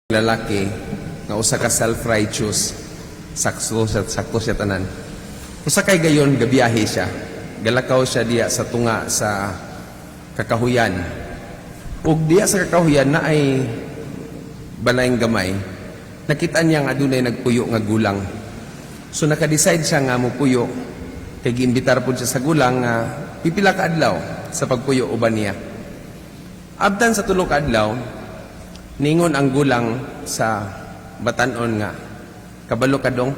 Lalaki nga usa ka self-righteous, sakto siya, sakto siya tanan. Usa kay gayon gabiyahe siya. Galakaw siya diya sa tunga sa kakahuyan. Ug diya sa kakahuyan na ay balayng gamay. Nakita niya nga adunay nagpuyo nga gulang. So naka-decide siya nga mopuyo kay giimbitar pud siya sa gulang nga pipila ka adlaw sa pagpuyo uban niya. Abtan sa 3 ka adlaw, ningon ang gulang sa batanon nga, "Kabalo ka dong,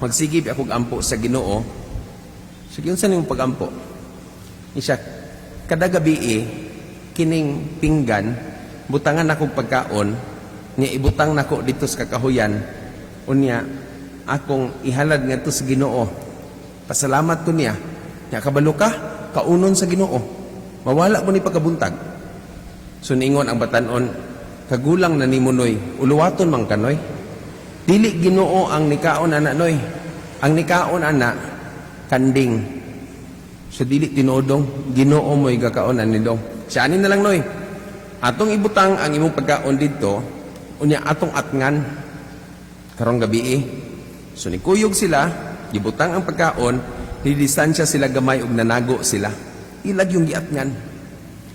magsige akong ampo sa Ginoo." Sige, unsa nimong pagampo? Siya, "Kada gabi kining pinggan butangan akong pagkaon niya, ibutang nako dito sa kakahuyan, unya akong ihalad ngadto sa Ginoo. Pasalamat ko niya. Nya kabalo ka, kaunon sa Ginoo. Mawala mo ni pagkabuntag." So ningon ang batanon, "Kagulang na nimo noy, uluwaton man ka noy. Dili Ginoo ang nikaon ana noy. Ang nikaon ana kanding." "So dili tinuod dong, Ginoo mo'y gakaon ani dong." "Siya ani na lang noy. Atong ibutang ang imong pagkaon didto, unya atong atngan karong gabi eh." So nikuyog sila, gibutang ang pagkaon, didistansya sila gamay ug nanago sila. Ilag yung giatngan.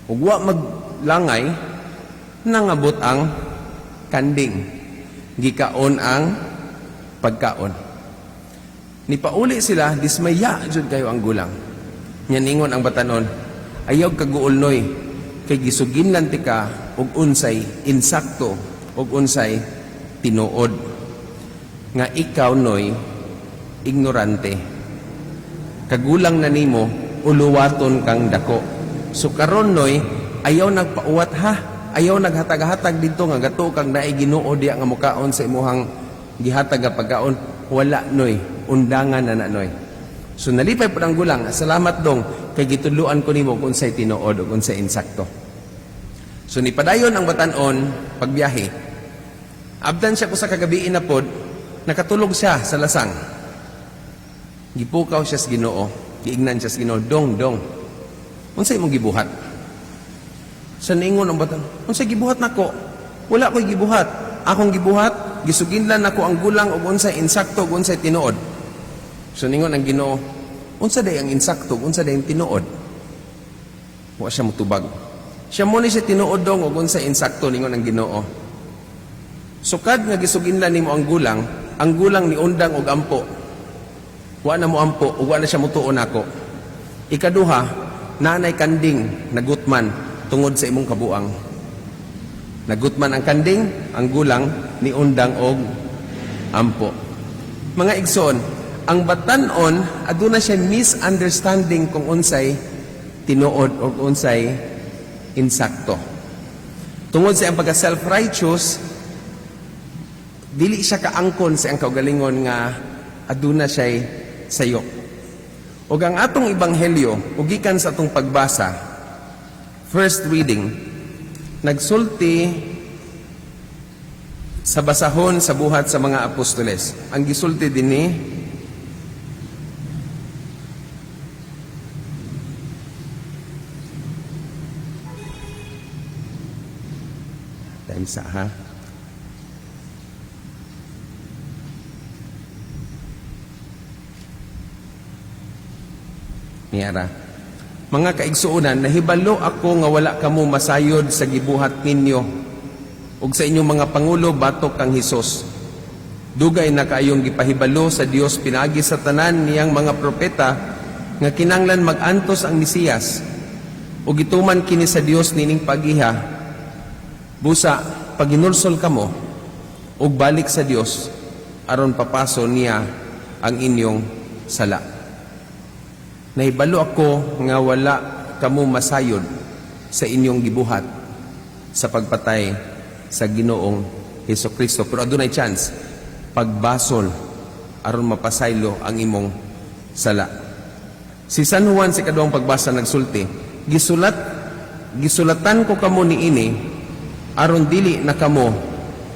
Ug wa maglangay, nangabot ang kanding. Gikaon ang pagkaon. Nipauli sila, dismaya jud kayo ang gulang. Nya ningon ang batanon, "Ayaw kaguol noy, kay gisuginlan ti ka og unsay insakto og unsay tinuod. Nga ikaw noy ignorante. Kagulang na nimo, uluwaton kang dako. So karon noy, ayaw nagpauwat ha. Ayaw naghatag-hatag dito nga gato kang naay Ginoo diya nga mukaon sa imuhang gihatag nga pagkaon. Wala noy, undangan na na noy." So nalipay pud ang gulang, "Salamat dong kay gitudloan ko nimo kung unsay tinuod ug unsay insakto." So nipadayon ang batanon pagbiyahe. Abdan siya ko sa kagabi na pod, nakatulog siya sa lasang. Gipukaw siya sa Ginoo, giingnan siya sa Ginoo, "Dong, dong. Unsay imong gibuhat?" Sa ningon ang batan, "Unsay gibuhat nako? Wala ko'y gibuhat. Akong gibuhat, gisuginlan nako ang gulang og unsay insakto ug unsay tinuod." So ningon ang Ginoo, "Unsa day ang insakto ug unsa day ang tinuod?" Wa siya mutubag. "Siya mo ni siya tinuod dong ug unsay insakto." Ningon ang Ginoo, "Sukad nga gisuginlan nimo ang gulang ni undang og ampo. Wa na mo ampo ug wa na siya mutuo nako. Ikaduha, nanay kanding nagutman tungod sa imong kabuang. Nagutman ang kanding, ang gulang ni undang og ampo." Mga igsoon, ang batanon aduna siya misunderstanding kung unsay tinuod o unsay insakto. Tungod sa iyang pagka self-righteous, dili siya kaangkon sa iyang kaugalingon nga aduna siya sayo. Ug ang atong ebanghelyo, ug gikan sa atong pagbasa, first reading, nagsulti sa basahon sa Buhat sa mga Apostoles. Ang gisulti dinhi, time sa ha. Niyara. "Mga kaigsuonan, nahibalo ako nga wala kamo masayod sa gibuhat ninyo ug sa inyong mga pangulo batok kang Hesus. Dugay na kaayong gipahibalo sa Dios pinaagi sa tanan niyang mga propeta nga kinanglan mag-antos ang Mesiyas ug gituman kini sa Dios nining pagiha. Busa paginulsol kamo ug balik sa Dios aron papaso niya ang inyong sala. Nahibalo ako nga wala kamo masayod sa inyong gibuhat sa pagpatay sa Ginoong Hesus Kristo." Pero adunay chance, pagbasol aron mapasaylo ang imong sala. Si San Juan sa ikaduhang pagbasa nagsulti, "Gisulatan ko kamo niini aron dili na kamo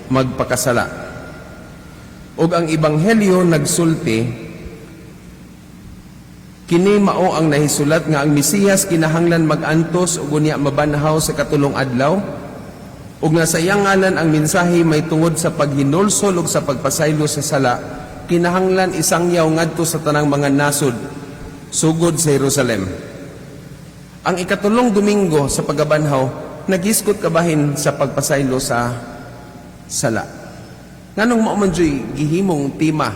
magpakasala." Ug ang ebanghelyo nagsulti, "Kini mao ang nahisulat nga ang Mesiyas kinahanglan magantos ug unya mabanhaw sa katulong adlaw." Ug nga sa iyang ngalan ang mensahe may tungod sa paghinulsol ug sa pagpasaylo sa sala kinahanglan isangyaw ngadto sa tanang mga nasod, sugod sa Jerusalem. Ang ikatulong Domingo sa pagkabanhaw naghisgot kabahin sa pagpasaylo sa sala. Nganong mao man juy gihimong tema?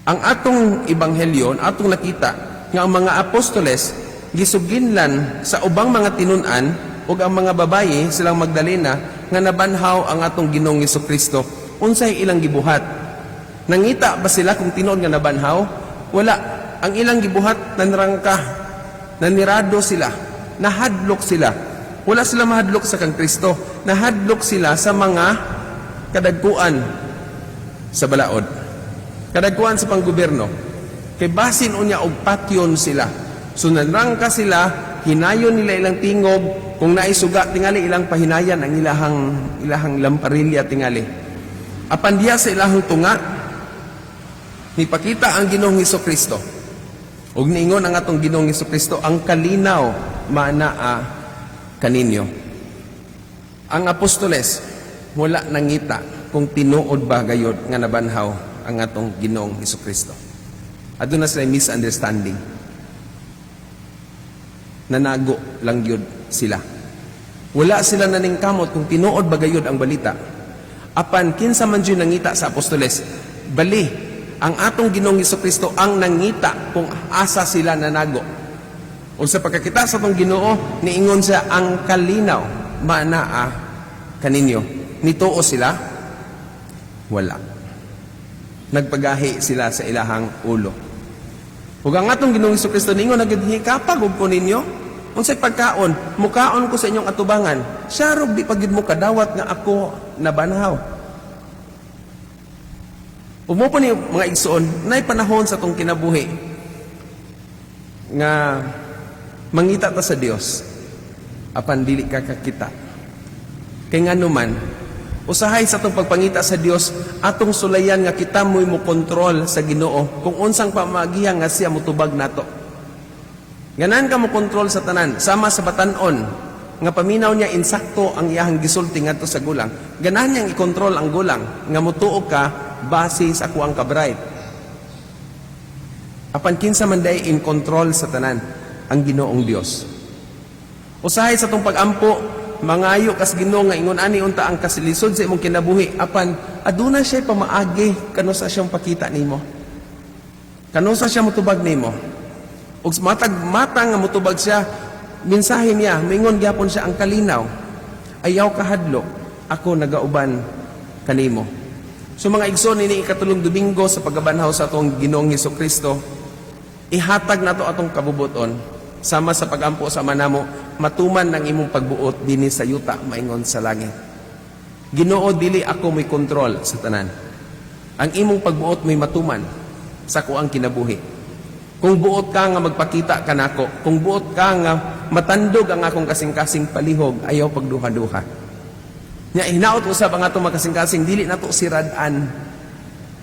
Ang atong ebanghelyo, atong nakita nga ang mga apostoles gisuginlan sa ubang mga tinun-an ug ang mga babayi, silang Magdalena, nga nabanhaw ang atong Ginoong Kristo. Unsay ilang gibuhat? Nangita ba sila kung tinuod nga nabanhaw? Wala. Ang ilang gibuhat, nanrangka, nanirado sila, nahadlok sila. Wala sila mahadlok sa kang Kristo, nahadlok sila sa mga kadagkuan sa balaod, kadagkuan sa panggobyerno, kay basin unya og patyon sila. So nanrangka sila, hinayon nila ilang tingog. Kung naisuga tingali, ilang pahinayan ang ilahang lamparilya tingali. Apan diya sa ilahang tunga, nipakita ang Ginoong Kristo ug niingon ang atong Ginoong Kristo, "Ang kalinaw maanaa kaninyo." Ang apostoles wala nangita kung tinuod ba gayod nga nabanhaw ang atong Ginoong Kristo. Aduna sila misunderstanding, nanago lang yun sila. Wala sila naningkamot kung tinuod ba gayod ang balita. Apan kinsa man jud nangita sa apostoles? Bali, ang atong Ginoong Kristo ang nangita kung asa sila nanago. O sa pagkakita sa atong Ginoo, niingon siya, "Ang kalinaw maanaa kaninyo." Nituo sila? Wala. Nagpagahi sila sa ilahang ulo. Ug ang atong Ginoong Kristo niingon na gid, "Hikapag og ko ninyo. Unsay pagkaon, mukaon ko sa inyong atubangan. Syarog di pa gid mo kadawat nga ako nabanhaw." Ug mao po ni, mga igsoon, nay panahon sa atong kinabuhi nga mangita ta sa Dios apan dili ka kakita. Kay ngano man, usahay sa atong pagpangita sa Dios, atong sulayan nga kita mo'y mo kontrol sa Ginoo kung unsang pamagihan nga siya motubag nato. Ganan ka mo kontrol sa tanan, sama sa batanon nga paminaw niya, insakto ang iyahang gisulti ngadto sa gulang. Ganahan niyang ikontrol ang gulang nga mutuo ka base sa akuang ka-bright. Apan kinsa man day in control sa tanan? Ang Ginoong Dios. Usahay sa atong pagampo, mangayo kas Ginoo nga ingon ani unta ang kasilisod sa imong kinabuhi, apan aduna siya pamaagi kanusa siyang pakita nimo. Kanusa siya motubag nimo. Ug matag mata nga motubag siya, mensahe niya, mingon gyapon siya, "Ang kalinaw. Ayaw kahadlok, ako nagauban kanimo." So mga igsoon, ini ikatulong Domingo sa pagkabanhaw sa atong Ginoong Kristo, ihatag nato atong kabubuton sama sa pagampo sa Ama namo, "Matuman ang imong pagbuot dinhi sa yuta maingon sa langit." Ginoo, dili ako may kontrol sa tanan. Ang imong pagbuot may matuman sa akuang kinabuhi. Kung buot ka nga magpakita kanako, kung buot ka nga matandog ang akong kasing-kasing, palihog, ayaw pagduha-duha. Nya hinaot usab ang atong makasing-kasing dili nato sirad-an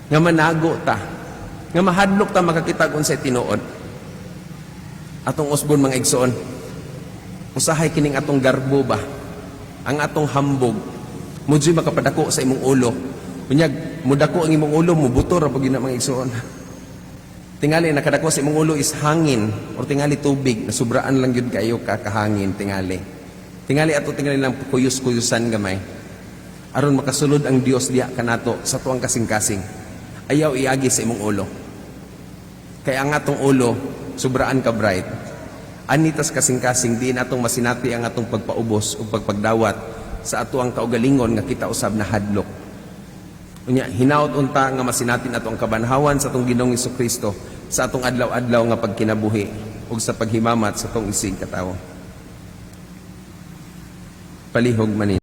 nga manago ta, nga mahadlok ta makakita kung unsay tinuod. Atong usbon, mga igsoon, usahay kining atong garbo ba, ang atong hambog, mo makapadako sa imong ulo. Unyag, mudako ang imong ulo, mubuto ra pag yun na, mga igsoon. Tingali nakadako sa imong ulo is hangin or tingali tubig na sobraan lang yun kayo kakahangin tingali. Tingali ato tingali lang kuyos-kuyusan gamay. Aron makasulod ang Dios diya kanato sa tuang kasing-kasing. Ayaw iagi sa imong ulo. Kaya ang atong ulo sobraan ka bright. Anitas kasing-kasing di natong masinati ang atong pagpaubos ug pagpagdawat sa ato ang kaugalingon nga kita usab na hadlok. Unya, hinaot unta nga masinati nato ang kabanhawan sa atong Ginoong Kristo sa atong adlaw-adlaw nga pagkinabuhi ug sa paghimamat sa atong isig katawo. Palihog manin.